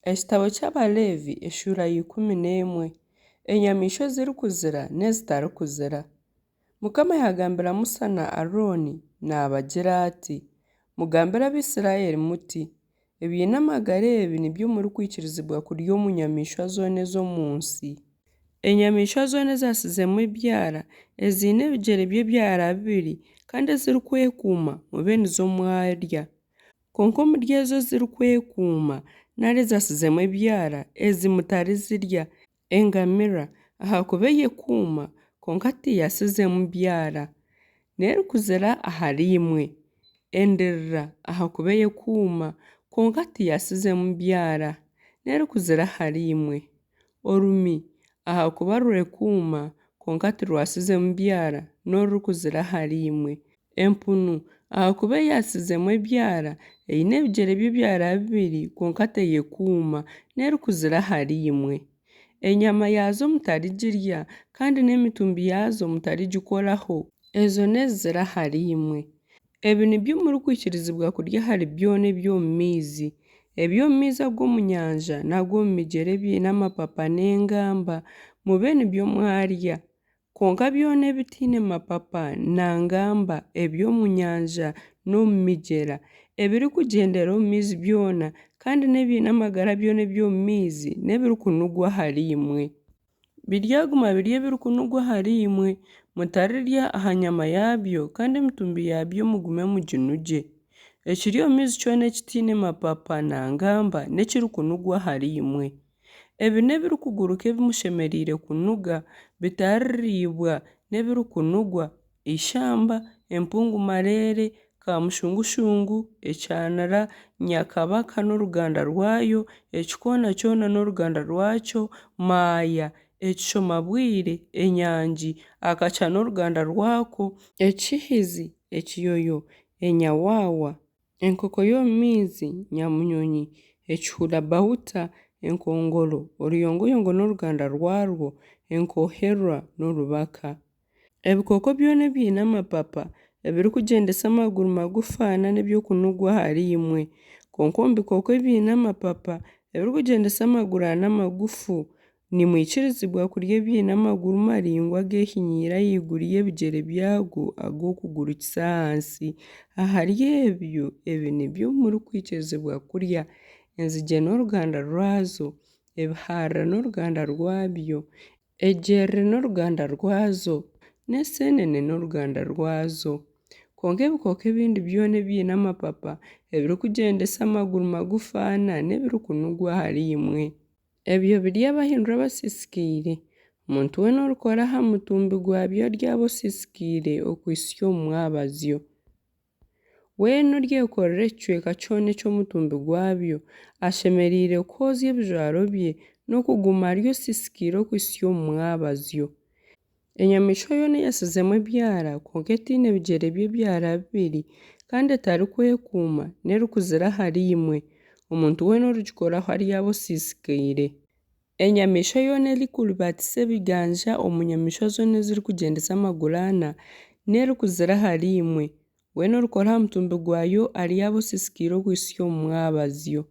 Ekitabo ky'Abaleevi eshuura ya 11. Enyamaishwa ezirikuzira n'ezitarikuzira. Mukama yaagambira Musa na Arooni naabagira ati, Mugambire Abaisiraeli muti, Ebiine amagara ebi nibyo murikwikirizibwa kurya omu nyamaishwa zoona ez'omu nsi. Enyamaishwa zoona ezatsizemu ebyara, eziine ebigyere by'ebyara bibiri, kandi ezirikwekuuma, mube nizo mwarya. Kwonka omuri ezo ezirikwekuuma nari ezatsizemu ebyara, ezi mutarizirya. Engamira, ahakuba eyekuuma, kwonka teyatsizemu byara, n'erikuzira ahariimwe. Endirira, ahakuba eyekuuma, kwonka teyatsizemu byara, n'erikuzira ahariimwe. Orumi, ahakuba rwekuuma, kwonka tirwatsizemu byara, n'orurikuzira ahariimwe. Empunu, ahakuba eyatsizemu ebyara, eine ebigyere by'ebyara bibiri, kwonka teyekuuma, n'erikuzira ahariimwe. Enyama yaazo mutarigirya, kandi n'emitumbi yaazo mutarigikoraho. Ezo n'ezizira ahariimwe. Ebi nibyo murikwikirizibwa kurya ahari byona eby'omu maizi, Eby'omu maizi ag'omu nyanja n'ag'omu migyera ebiine amapapa n'engamba, mube nibyo mwarya. Kwonka byona ebitaine mapapa na ngamba eby'omu nyanja n'omu migyera, ebirikugyendera omu maizi byona, kandi n'ebiine amagara byona eby'omu maizi, n'ebirikunugwa ahariimwe. Biryaguma biri ebirikunugwa ahariimwe. Mutarirya aha nyama yaabyo, kandi emitumbi yaabyo mugume muginugye. Ekiri omu maizi kyona ekitaine mapapa na ngamba n'ekirikunugwa ahariimwe. Ebi n'ebirikuguruka ebi mushemereire kunuga, bitaririibwa, n'ebirikunugwa, eishamba, empungu mareere, kaamushungushungu, ekyanira, nyakabaka n'oruganda rwayo, ekikoona kyona n'oruganda rwakyo, maaya, ekishoma-bwire, enyangi, akaca n'oruganda rwako, ekihizi, ekiyoyo, enyawawa, enkoko y'omu maizi, nyamunyonyi, ekihura-bahuta, enkongoro, oruyongoyongo n'oruganda rwarwo, enkoherwa n'orubaka. Ebikooko byona ebiine amapapa, ebirikugyendesa amaguru magufu ana n'eby'okunugwa ahariimwe. Kwonka omu bikooko ebiine amapapa, ebirikugyendesa amaguru ana amagufu, nimwikirizibwa kurya ebiine amaguru maraingwa ageehinyeire ahaiguru y'ebigyere byago ag'okugurukisa ahansi. Ahari ebyo, ebi nibyo murikwikirizibwa kurya: enzigye n'oruganda rwazo, ebiharara n'oruganda rwabyo, egyerere n'oruganda rwazo, n'enseenene n'oruganda rwazo. Kwonka ebikooko ebindi byona ebiine amapapa, ebirikugyendesa amaguru magufu ana n'ebirikunugwa ahariimwe. Ebyo biryabahindura abasiisikaire. Omuntu weena orikora aha mutumbi gwabyo aryaba osiisikaire okuhitsya omu mwabazyo. Weena oryekorera ekicweka kyona eky'omutumbi gwabyo, ashemereire kwozya ebijwaro bye n'okuguma ari osiisikaire okuhitsya omu mwabazyo. Enyamaishwa yoona eyatsizemu ebyara, kwonka etaine bigyere by'ebyara bibiri, kandi etarikwekuuma, n'erikuzira ahariimwe. Omuntu weena origikoraho aryaba osiisikaire. Enyamaishwa yoona erikuribatisa ebiganja omu nyamaishwa zoona ezirikugyendesa amaguru ana, n'erikuzira ahariimwe. Weena orikora aha mutumbi gwayo aryaba osiisikaire okuhitsya omu mwabazyo.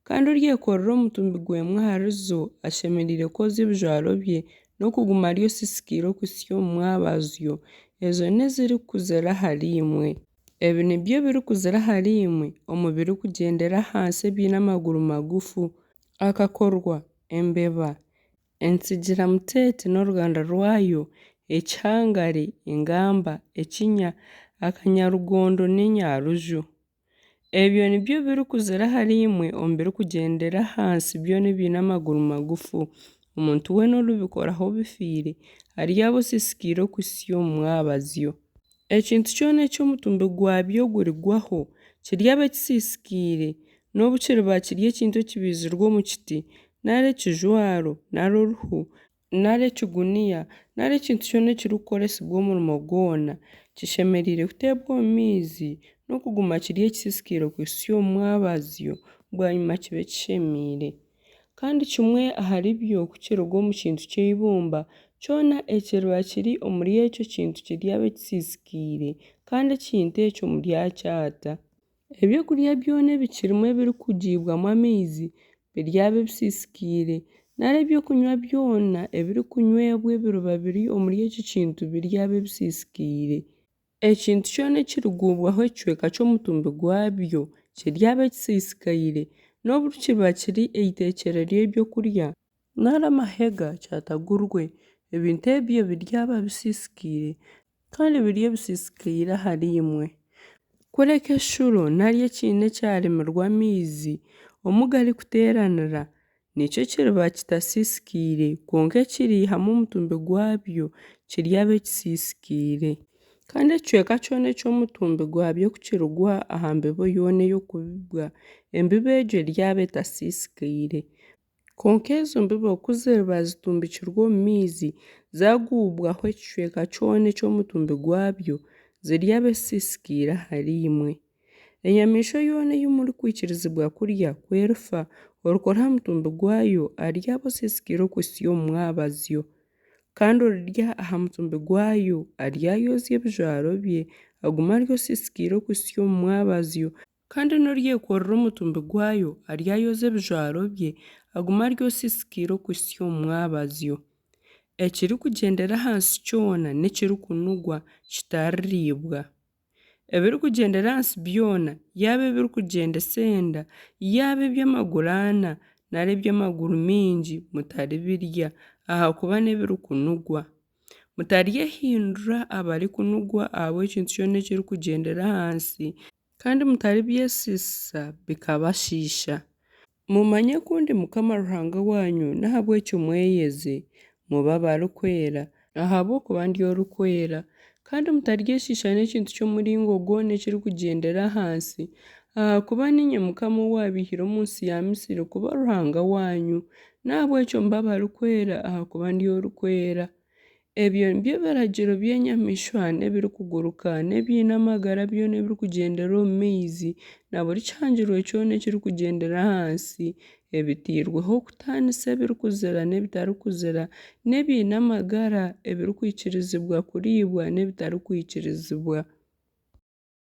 Kandi oryekorera omutumbi gw'emwe aharizo ashemereire kwozya ebijwaro bye n'okuguma ari osiisikaire okuhitsya omu mwabazyo. Ezo n'ezirikuzira ahariimwe. Ebi nibyo birikuzira ahariimwe omu birikugyendera ahansi ebiine amaguru magufu, akakorwa, embeba, entsigiramuteete n'oruganda rwayo, ekihangare, engamba, ekinya, akanyarugondo n'enyaruju. Ebyo nibyo birikuzira ahariimwe omu birikugyendera ahansi byona ebiine amaguru magufu. Omuntu weena oribikoraho bifiire, aryaba osiisikaire okuhitsya omu mwabazyo. Ekintu kyona eki omutumbi gwabyo gurigwaho, kiryaba ekisiisikaire, nobu kiriba kiri ekintu ekibaizirwe omu kiti, nari ekijwaro, nari oruhu, nari ekiguniya, nari ekintu kyona ekirikukoresibwa omurimo gwona, kishemereire kuteebwa omu maizi n'okuguma kiri ekisiisikaire okuhitsya omu mwabazyo, bwanyima kibe kishemeire. Kandi kimwe aharibyo ku kirigwa omu kintu ky'eibumba, kyona ekiriba kiri omuri ekyo kintu kiryaba ekisiisikaire, kandi ekintu ekyo muryakyata. Ebyokurya byona ebikirimu ebirikugiibwamu amaizi, Biryaba ebisiisikaire, nari ebyokunywa byona ebirikunywebwa ebiriba biri omuri ekyo kintu biryaba ebisiisikaire. Ekintu kyona ekiriguubwaho ekicweka ky'omutumbi gwabyo kiryaba ekisiisikaire, nobu kiriba kiri eiteekyero ry'ebyokurya nari amahega kyatagurwe, ebintu ebyo biryaba bisiisikaire, kandi biri ebisiisikaire ahariimwe. Kureka eshuro nari ekiina ekyaremirwe amaizi omu garikuteeranira, nikyo kiriba kitasiisikaire, kwonka ekiriihamu omutumbi gwabyo kiryaba ekisiisikaire. Kandi ekicweka kyona eky'omutumbi gwabyo ku kirigwa aha mbibo yoona ey'okubibwa, embibo egyo eryaba etasiisikaire. Kwonka ezo mbibo ku ziriba zitumbikirwe omu maizi, zaaguubwaho ekicweka kyona eky'omutumbi gwabyo, ziryaba ezisiisikaire ahariimwe. Enyamaishwa yoona ei murikwikirizibwa kurya, ku erifa, orikora aha mutumbi gwayo aryaba osiisikaire okuhitsya omu mwabazyo. Kandi orirya aha mutumbi gwayo aryayozya ebijwaro bye, agume ari osiisikaire okuhitsya omu mwabazyo. Kandi n'oryekorera omutumbi gwayo aryayozya ebijwaro bye, agume ari osiisikaire okuhitsya omu mwabazyo. Ekirikugyendera ahansi kyona n'ekirikunugwa, kitaririibwa. Ebirikugyendera ahansi byona, yaaba ebirikugyendesa enda, yaaba eby'amaguru ana, nari eby'amaguru maingi, mutaribirya, ahakuba n'ebirikunugwa. Mutaryehindura abarikunugwa ahabw'ekintu kyona ekirikugyendera ahansi, kandi mutaribyesiisisa bikabashiisha. Mumanye ku ndi Mukama Ruhanga waanyu, n'ahabw'ekyo mweyeze, mube abarikwera, ahabw'okuba ndi orikwera. Kandi mutaryeshiisha n'ekintu ky'omuringo gwona ekirikugyendera ahansi, ahakuba niinye Mukama owaabaihire omu nsi ya Misiri kuba Ruhanga waanyu. N'ahabw'ekyo mube abarikwera, ahakuba ndi orikwera. Ebyo nibyo biragiro by'enyamaishwa n'ebirikuguruka n'ebiine amagara byona ebirikugyendera omu maizi, na buri kihangirwe kyona ekirikugyendera ahansi, ebitairweho kutaanisa ebirikuzira n'ebitarikuzira, n'ebiine amagara, ebirikwikirizibwa kuriibwa n'ebitarikwikirizibwa.